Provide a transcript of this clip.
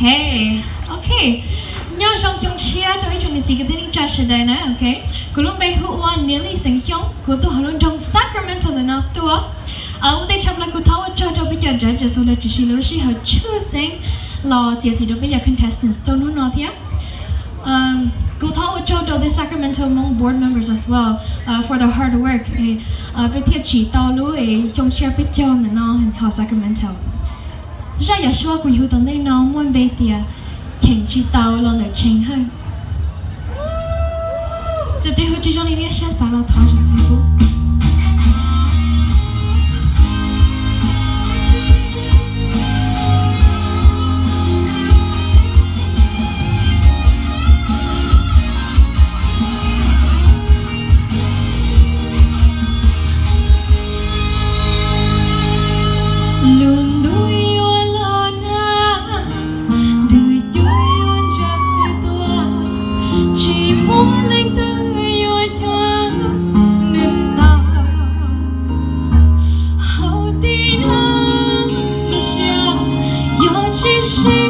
Hey, ok. Nyob zoo xyoo tshiab rau ib tsoom niam txiv kwv tij neej tsa sawv daws na, ok. Kuv lub npe hu ua Nili xeem Xyooj, kuv tuaj hauv lub nroog Sacramento ntawm no tuaj. Ua ntej tshaj plaws kuv thov ua tsaug rau peb cov judges uas lawv tsim siv lawv lub sij hawm tshwj xeeb los txiav txim rau peb cov contestants rau hnub no thiab. Kuv thov ua tsaug rau the Sacramento Hmong board members as well for the hard work, peb thiaj tsim tau lub xyoo tshiab peb caug ntawm no hauv Sacramento. Zaj yav suab kuv yug tom ntej no muaj npe tias Cheem Tsis Tau los ntawm Tsheej Hawj. Txawm tej hu tsis zoo li nej siab xav los thov zam txim pub. Lub ntuj yuav los nag, ntuj cub yuav ntsawj tuaj, tsis muaj leej twg yuav cawm nws tau. Hauv tib neeg siab, yog tsis siab